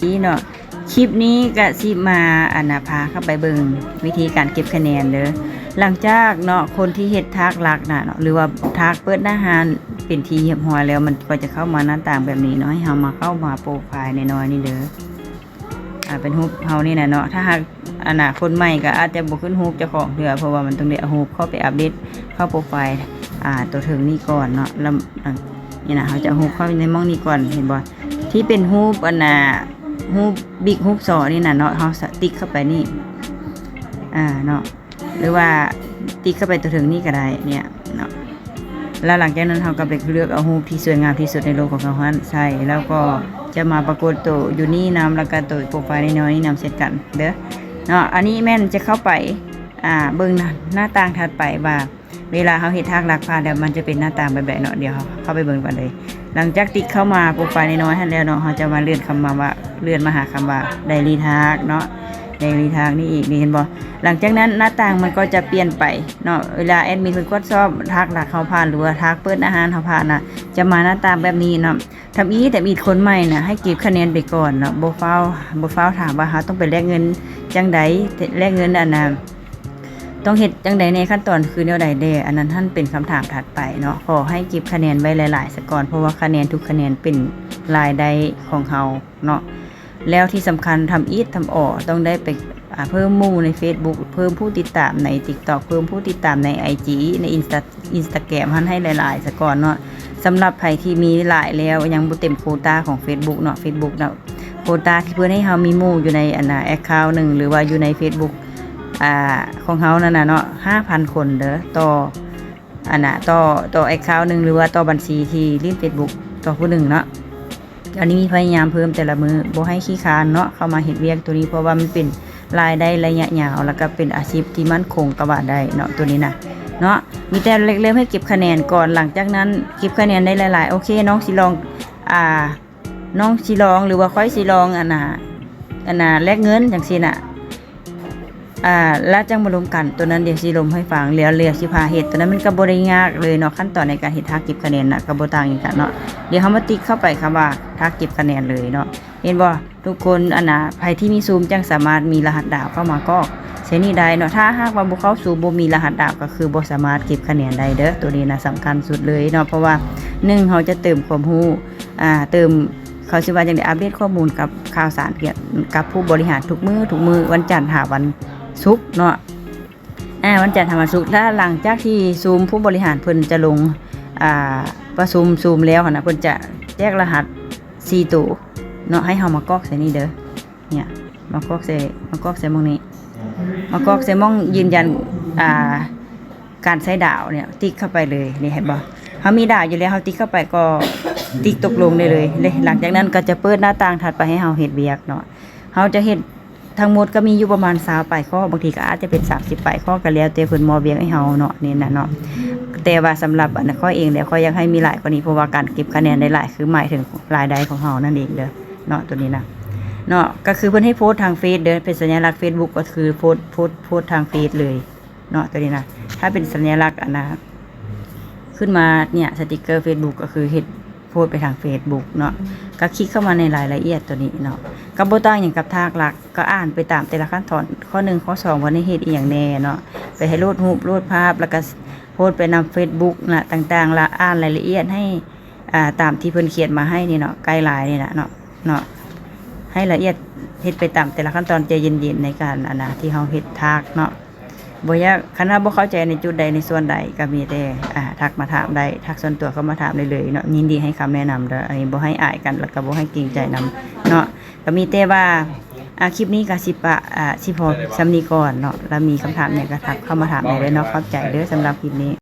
ນີ້ເນາະ ຄລິບນີ້ກະຊິມາ ອັນນະ ພາເຂົ້າໄປເບິ່ງວິທີການເກັບຄະແນນເດີ. ຫຼັງຈາກເນາະ ຄົນທີ່ເຮັດທາກຫຼັກນະເນາະ ຫຼືວ່າທາກເປີດໜ້າຮ້ານເປັນທີ່ຮຽບຮ້ອຍແລ້ວ ມັນກໍຈະເຂົ້າມາໜ້າຕ່າງແບບນີ້ເນາະ. ໃຫ້ເຮົາມາເຂົ້າມາໂປຣໄຟລ໌ນ້ອຍໆນີ້ເດີ ອ່າ ເປັນຮູບເຮົານີ້ນະເນາະ. ຖ້າຫາກ ອັນນະ ຄົນໃໝ່ກໍອາດຈະບໍ່ຂຶ້ນຮູບເຈົ້າຂອງເທື່ອ ເພາະວ່າມັນຕ້ອງໄດ້ເອົາຮູບເຂົ້າໄປອັບເດດເຂົ້າໂປຣໄຟລ໌ ອ່າ ຕົວເທິງນີ້ກ່ອນເນາະ. ແລ້ວ ນີ້ນະ ເຮົາຈະເອົາຮູບເຂົ້າໃນໝ່ອງນີ້ກ່ອນ ເຫັນບໍ່ ທີ່ເປັນຮູບ ອັນນະ ຮູບບິກ ຮູບສໍນີ້ນະເນາະ. ເຮົາສະຕິກເຂົ້າໄປນີ້ ອ່າ ເນາະ ຫຼືວ່າຕິກເຂົ້າໄປຕົວເທິງນີ້ກໍໄດ້ເນຍເນາະ. ແລ້ວຫຼັງຈາກນັ້ນເຮົາກໍໄປເລືອກເອົາຮູບທີ່ສວຍງາມທີ່ສຸດໃນໂລກຂອງເຮົາຫັ້ນໃສ່ ແລ້ວກໍຈະມາປາກົດໂຕຢູ່ນີ້ນຳ ແລ້ວກໍໂຕໂປຣໄຟລ໌ນ້ອຍໆນີ້ນຳເຊັ່ນກັນເດີເນາະ. ອັນນີ້ແມ່ນຈະເຂົ້າໄປ ອ່າ ເບິ່ງໜ້າຕ່າງຖັດໄປວ່າ ເວລາເຮົາເຮັດທາກຫຼັກຜ່ານແລ້ວ ມັນຈະເປັນໜ້າຕ່າງແບບໃດເນາະ. ດຽວເຮົາເຂົ້າໄປເບິ່ງກັນເລີຍ. ຫຼັງຈາກຕິກເຂົ້າມາໂປຣໄຟລ໌ນ້ອຍໆຫັ້ນແລ້ວເນາະ ເຮົາຈະມາເລື່ອນຄຳວ່າ ວ່າ ເລື່ອນມາຫາຄຳວ່າ Daily Task ເນາະ Daily Task ນີ້ອີກ ນີ້ເຫັນບໍ່? ຫຼັງຈາກນັ້ນໜ້າຕ່າງມັນກໍຈະປ່ຽນໄປເນາະ. ເວລາແອດມິນເພິ່ນກວດສອບທາກຫຼັກເຮົາຜ່ານ ຫຼືວ່າທາກເປີດໜ້າຮ້ານເຮົາຜ່ານນະ ຈະມາໜ້າຕ່າງແບບນີ້ເນາະ. ທຳອິດ ທຳອິດຄົນໃໝ່ນະ ໃຫ້ເກັບຄະແນນໄປກ່ອນເນາະ ບໍ່ຟ້າວ ບໍ່ຟ້າວຖາມວ່າເຮົາຕ້ອງໄປແລກເງິນຈັ່ງໃດ ແລກເງິນ ອັນນະ ຕ້ອງເຮັດຈັ່ງໃດແດ່ ຂັ້ນຕອນຄືແນວໃດແດ່ ອັນນັ້ນຫັ້ນເປັນຄຳຖາມຖັດໄປເນາະ. ຂໍໃຫ້ເກັບຄະແນນໄວ້ຫຼາຍໆສາກ່ອນ ເພາະວ່າຄະແນນທຸກຄະແນນເປັນລາຍໄດ້ຂອງເຮົາເນາະ. ແລ້ວທີ່ສຳຄັນ ທຳອິດທຳອໍ ຕ້ອງໄດ້ໄປ ອ່າ ເພີ່ມໝູ່ໃນ Facebook ເພີ່ມຜູ້ຕິດຕາມໃນ TikTok ເພີ່ມຜູ້ຕິດຕາມໃນ IG ໃນ Insta Instagram ຫັ້ນໃຫ້ຫຼາຍໆສາກ່ອນເນາະ. ສຳລັບໃຜທີ່ມີຫຼາຍແລ້ວຍັງບໍ່ເຕັມໂຄຕາຂອງ Facebook ເນາະ Facebook ເນາະ ໂຄຕາທີ່ເພິ່ນໃຫ້ເຮົາມີໝູ່ຢູ່ໃນ ອັນນະ account ໜຶ່ງ ຫຼືວ່າຢູ່ໃນ Facebook ອ່າ ຂອງເຮົານັ້ນນະເນາະ ຫ້າພັນຄົນເດີ ຕໍ່ ອັນນະ ຕໍ່ ຕໍ່ account ໜຶ່ງ ຫຼືວ່າຕໍ່ບັນຊີທີ່ຫຼິ້ນ Facebook ຕໍ່ຜູ້ໜຶ່ງເນາະ. ອັນນີ້ມີພະຍາຍາມເພີ່ມແຕ່ລະມື້ ບໍ່ໃຫ້ຂີ້ຄ້ານເນາະ ເຂົ້າມາເຮັດວຽກໂຕນີ້ ເພາະວ່າມັນເປັນລາຍໄດ້ໄລຍະຍາວ ແລ້ວກໍເປັນອາຊີບທີ່ໝັ້ນຄົງກໍວ່າໄດ້ເນາະ ໂຕນີ້ນະເນາະ. ມີແຕ່ເລີ່ມໃຫ້ເກັບຄະແນນກ່ອນ ຫຼັງຈາກນັ້ນເກັບຄະແນນໄດ້ຫຼາຍໆ ໂອເຄ ນ້ອງຊິລອງ ອ່າ ນ້ອງຊິລອງ ຫຼືວ່າຂ້ອຍຊິລອງ ອັນນະ ອັນນະ ແລກເງິນຈັ່ງຊີ້ນະ ອ່າ ແລ້ວຈັ່ງມາລົມກັນ ໂຕນັ້ນດຽວຊິລົມໃຫ້ຟັງ ແລ້ວ ແລ້ວຊິພາເຮັດ. ໂຕນັ້ນມັນກໍບໍ່ໄດ້ຍາກເລີຍເນາະ ຂັ້ນຕອນໃນການເຮັດທາກເກັບຄະແນນນະ ກໍບໍ່ຕ່າງຫຍັງກັນເນາະ. ດຽວເຮົາມາຕິກເຂົ້າໄປຄຳວ່າທາກເກັບຄະແນນເລີຍເນາະ ເຫັນບໍ່? ທຸກຄົນ ອັນນະ ໃຜທີ່ມີຊູມຈັ່ງສາມາດມີລະຫັດດາວເຂົ້າມາກອກໃສ່ນີ້ໄດ້ເນາະ. ຖ້າຫາກວ່າບໍ່ເຂົ້າຊູມ ບໍ່ມີລະຫັດດາວ ກໍຄືບໍ່ສາມາດເກັບຄະແນນໄດ້ເດີ. ໂຕນີ້ນະສຳຄັນສຸດເລີຍເນາະ ເພາະວ່າ ໜຶ່ງ ເຮົາຈະເຕີມຄວາມຮູ້ ອ່າ ເຕີມ ເຂົາຊິວ່າຈັ່ງໃດ ອັບເດດຂໍ້ມູນກັບຂ່າວສານກ່ຽວກັບຜູ້ບໍລິຫານທຸກມື້ ທຸກມື້ ວັນຈັນຫາວັນສຸກເນາະ ອ່າ ວັນຈັນຫາວັນສຸກ. ແລ້ວຫຼັງຈາກທີ່ຊູມ ຜູ້ບໍລິຫານເພິ່ນຈະລົງ ອ່າ ປະຊຸມຊູມແລ້ວຫັ້ນນະ ເພິ່ນຈະແຈກລະຫັດສີ່ໂຕເນາະ ໃຫ້ເຮົາມາກອກໃສ່ນີ້ເດີ. ເນຍ ມາກອກໃສ່ ມາກອກໃສ່ໝ່ອງນີ້ ມາກອກໃສ່ໝ່ອງຢືນຢັນ ອ່າ ການໃຊ້ດາວເນຍ ຕິກເຂົ້າໄປເລີຍ. ນີ້ເຫັນບໍ່? ເຮົາມີດາວຢູ່ແລ້ວ ເຮົາຕິກເຂົ້າໄປກໍຕິກຕົກລົງໄດ້ເລີຍເດ້. ຫຼັງຈາກນັ້ນກໍຈະເປີດໜ້າຕ່າງຖັດໄປໃຫ້ເຮົາເຮັດວຽກເນາະ. ເຮົາຈະເຮັດທັງໝົດກໍມີຢູ່ປະມານຊາວປາຍຂໍ້ ບາງທີກໍອາດຈະເປັນສາມສິບປາຍຂໍ້ ກໍແລ້ວແຕ່ເພິ່ນມອບວຽກໃຫ້ເຮົາເນາະ ນີ້ນະເນາະ. ແຕ່ວ່າສຳລັບ ອັນ ຂ້ອຍເອງແລ້ວ ຂ້ອຍຢາກໃຫ້ມີຫຼາຍກວ່ານີ້ ເພາະວ່າການເກັບຄະແນນໄດ້ຫຼາຍ ຄືໝາຍເຖິງລາຍໄດ້ຂອງເຮົານັ້ນເອງເດີເນາະ ໂຕນີ້ນະເນາະ. ກໍຄືເພິ່ນໃຫ້ໂພສທາງເຟສເດີ ເປັນສັນຍາລັກ Facebook ກໍຄືໂພສ ໂພສ ໂພສທາງເຟສເລີຍ ເນາະ ໂຕນີ້ນະ. ຖ້າເປັນສັນຍາລັກ ອັນນະ ຂຶ້ນມາເນຍ ສະຕິກເກີ Facebook ກໍຄືເຮັດໂພສໄປທາງ Facebook ເນາະ. ກໍຄລິກເຂົ້າມາໃນລາຍລະອຽດໂຕນີ້ເນາະ ກໍບໍ່ຕ່າງຫຍັງກັບທາກຫຼັກ ກໍອ່ານໄປຕາມແຕ່ລະຂັ້ນຕອນ ຂໍ້ໜຶ່ງ ຂໍ້ສອງ ວ່າໃຫ້ເຮັດອີ່ຫຍັງແດ່ເນາະ ໄປໃຫ້ໂຫຼດຮູບໂຫຼດພາບ ແລ້ວກໍໂພສໄປນຳ Facebook ນະ ຕ່າງໆ ລະອ່ານລາຍລະອຽດໃຫ້ ອ່າ ຕາມທີ່ເພິ່ນຂຽນມາໃຫ້ນີ້ເນາະ ໄກລາຍນີ້ນະເນາະ ເນາະ ໃຫ້ລະອຽດ ເຮັດໄປຕາມແຕ່ລະຂັ້ນຕອນ ໃຈເຢັນໆ ໃນການ ອັນນະ ທີ່ເຮົາເຮັດທາກເນາະ. ບໍ່ຢາກ ຄັນວ່າບໍ່ເຂົ້າໃຈໃນຈຸດໃດໃນສ່ວນໃດ ກໍມີແຕ່ ອ່າ ທັກມາຖາມໄດ້ ທັກສ່ວນຕົວເຂົ້າມາຖາມໄດ້ເລີຍເນາະ ຍິນດີໃຫ້ຄຳແນະນຳເດີ. ອັນນີ້ບໍ່ໃຫ້ອາຍກັນ ແລ້ວກໍບໍ່ໃຫ້ເກງໃຈນຳເນາະ. ກໍມີແຕ່ວ່າ ອ່າ ຄລິບນີ້ກໍຊິປະ ອ່າ ຊິພໍສ່ຳນີ້ກ່ອນເນາະ ແລ້ວມີຄຳຖາມຫຍັງກໍທັກເຂົ້າມາຖາມໄດ້ເລີຍເນາະ. ຂອບໃຈເດີ ສຳລັບຄລິບນີ້.